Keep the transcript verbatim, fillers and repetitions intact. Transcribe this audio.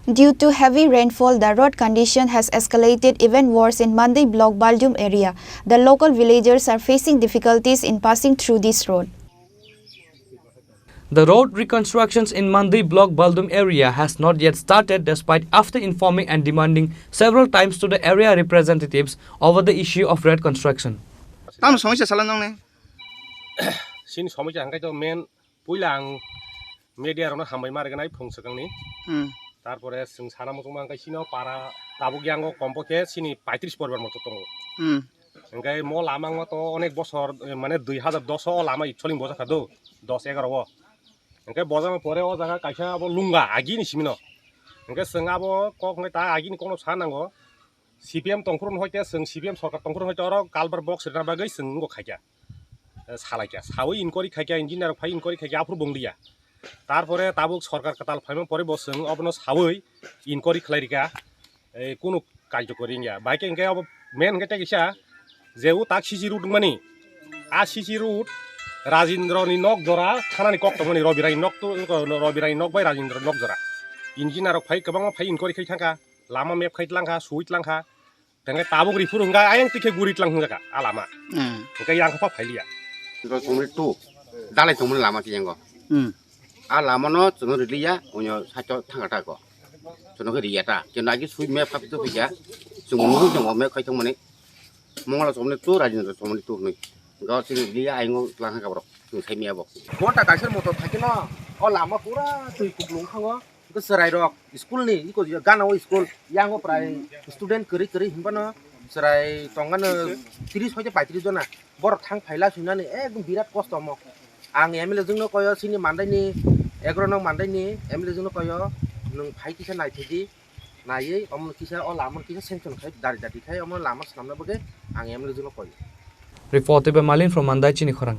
Due to heavy rainfall, the road condition has escalated even worse in Mandai Block Baldum area. The local villagers are facing difficulties in passing through this road. The road reconstructions in Mandai Block Baldum area has not yet started, despite after informing and demanding several times to the area representatives over the issue of road construction. Tam somosya sala nang ne? Sini somosya hangkai to main puila ang media rokno hambai ma rwgwnai phung swkangni. Hmm. Tarpore chwng sana muchungma hangkai sino para tabuk yango kompokhe sini paitris poribar moto tongo. Hmm. Hingke mo lama wngma to onek bosor, eh, mane dui hazar dos o lama actually bojak kha do, dos egaroh o. Hingke bojakma pore o jaga kaisa abo lunga agini simino. Hingke chwng abo kok hingke ta agini kokno sa nango. C P M tongphuru no hoite chwng C P M sorkar tongphuru no hoite oro culvert box rwna bagwi chwng wngkha khaikha. Eh, salaikha. Sawi inquiry khaikha, engineer rok phai inquiry khaikha, aphuru bonglia. Tarpore tabuk sorkar kwtal phaima pore bo chwng obono sawi inquiry khlai rikha. Eh, kunu karjokori wngya. Bahai khe hingke abo main hingke tei kisa je o tak C C road wngmani. A C C road Rajendra ni nok jora thanani kok tongmani Robira ni nok to, Robira ni nok bai Rajendra nok jora. Engineer rok phai kwbangma phai inquiry khai thangkha. Lama map khai tlangkha, sui tlangkha. Tengke tabuk riphuru hingka ayang tikhe guri tlang hwnjaka a lama. Hmm. Hingke yang kha pha phailiya. Tongmani tu, dalai tongmani lama se yango. Hmm. A lama no chwng riliya, onyo sacho thangka tako. Chwng khe riya ta, keno agi sui map kap tu phija, chwng nung chwng map khai tongmani. Mongla chomni tu, Rajendra chomni tu hwnwi. Hingka chwng riliya ayang tlang hwnka borok, chwng sai miya bo. Bonta kaisa motor thakino, o lama pura twi kuplung thango. Hwnkhe chwrairok school ni iko gana o school yango prai student kwrwi kwrwi hinphano chwrai tongmano tris hoite paitris jona borok thang phaila swinani ekdom birat kosto omo. Ang M L A jwngno koyo chini mandaini egaroh nong mandaini M L A jwngno koyo nwng phai kisa naithai di naiwi omo kisa o lama kisa sanction khai dari dari khai omo lama swnamna bagwi ang M L A jwngno koyo. Report by Malin from Mandai Chini Khorang.